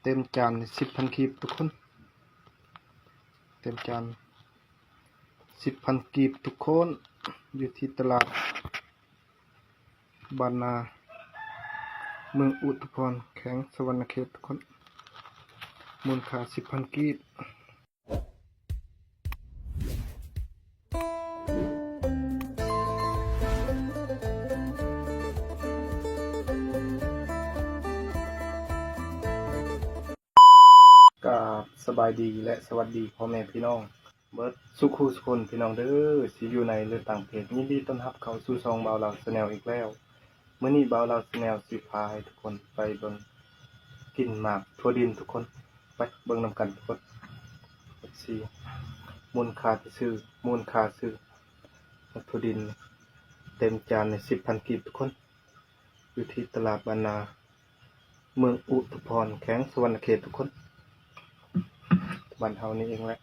ເຕັມຈານສິບພັນກີບທຸກຄົນ ເຕັມຈານສິບພັນກີບທຸກຄົນ ຢູ່ທີ່ຕະຫຼາດບ້ານນາ ເມືອງອຸທຸພອນ ແຂວງສະຫວັນນະເຂດທຸກຄົນ ມູນຄ່າສິບພັນກີບ. ກາບສະບາຍດີ ແລະ ສະຫວັດດີພໍ່ແມ່ພີ່ນ້ອງເບິດສູ່ຄູ່ສູ່ຄົນ ພີ່ນ້ອງເດີ ຊິຢູ່ໃນ ຫຼື ຕ່າງປະເທດ ຍິນດີຕ້ອນຮັບເຂົ້າສູ່ຊ່ອງບ່າວລາວແຊນແນວອີກແລ້ວ. ມື້ນີ້ບ່າວລາວແຊນແນວຊິພາໃຫ້ທຸກຄົນໄປເບິ່ງກິ່ນໝາກຖົ່ວດິນທຸກຄົນ ໄປເບິ່ງນຳກັນທຸກຄົນ. ເອັຟຊີ ມູນຄ່າທີ່ຊື້ ມູນຄ່າຊື້ໝາກຖົ່ວດິນເຕັມຈານໃນສິບພັນກີບທຸກຄົນ ຢູ່ທີ່ຕະຫຼາດບ້ານນາ ເມືອງອຸທຸພອນ ແຂວງສະຫວັນນະເຂດທຸກຄົນ ບ້ານເຮົານີ້ເອງແຫຼະ.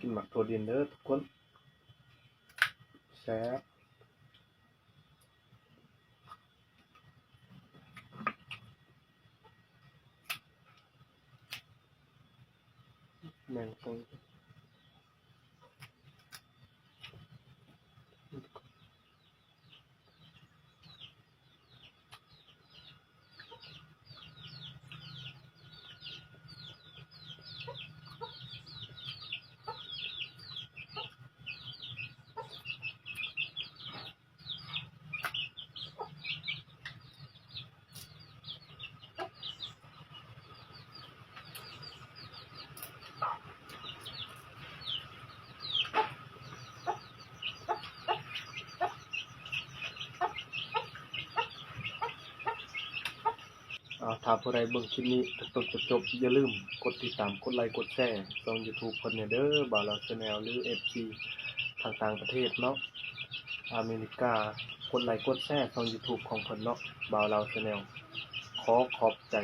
ກິນໝາກຖົ່ວດິນເດີທຸກຄົນ ແຊບ. ແມ່ນຄົນ ຖ້າຜູ້ໃດເບິ່ງຄລິບນີ້ຈົນຈົນຈົນຈົບ ຢ່າລືມກົດຕິດຕາມ ກົດໄລ ກົດແຊ ຊ່ອງຢູທູບເພິ່ນແດ່ເດີ ບ່າວລາວແຊນແນວ ຫຼື ເອັຟຊີ ທາງຕ່າງປະເທດເນາະ ອາເມລິກາ ກົດໄລ ກົດແຊ ຊ່ອງຢູທູບຂອງເພິ່ນເນາະ ບ່າວລາວແຊນແນວ ຂໍຂອບໃຈ.